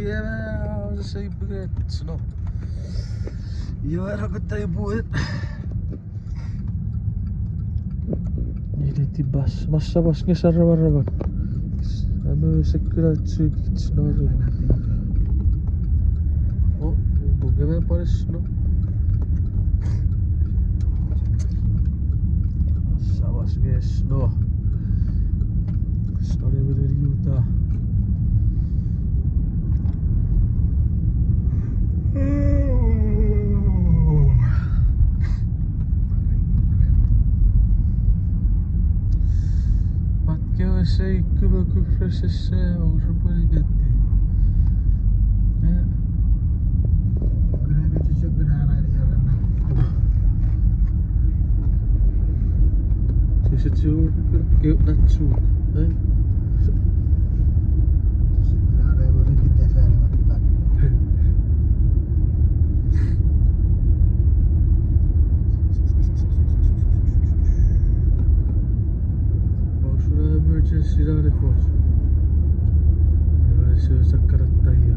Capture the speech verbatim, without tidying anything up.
Iwe, ese ipwe snow. Iwe, era kutta ipwe. Ineti bas, masamas nge saramaraman. Amo ese kuna chukich snow. O, pwe nge me pwan snow. Samas nge snow. Snow ne mene Utah. Mat kewe sei kumo kufre sese, o, repwe ni meti. Eh. Sise chu, ke, na chu, eh? Osuna emergency na ne fos. Iwe, ese sakkarata ia.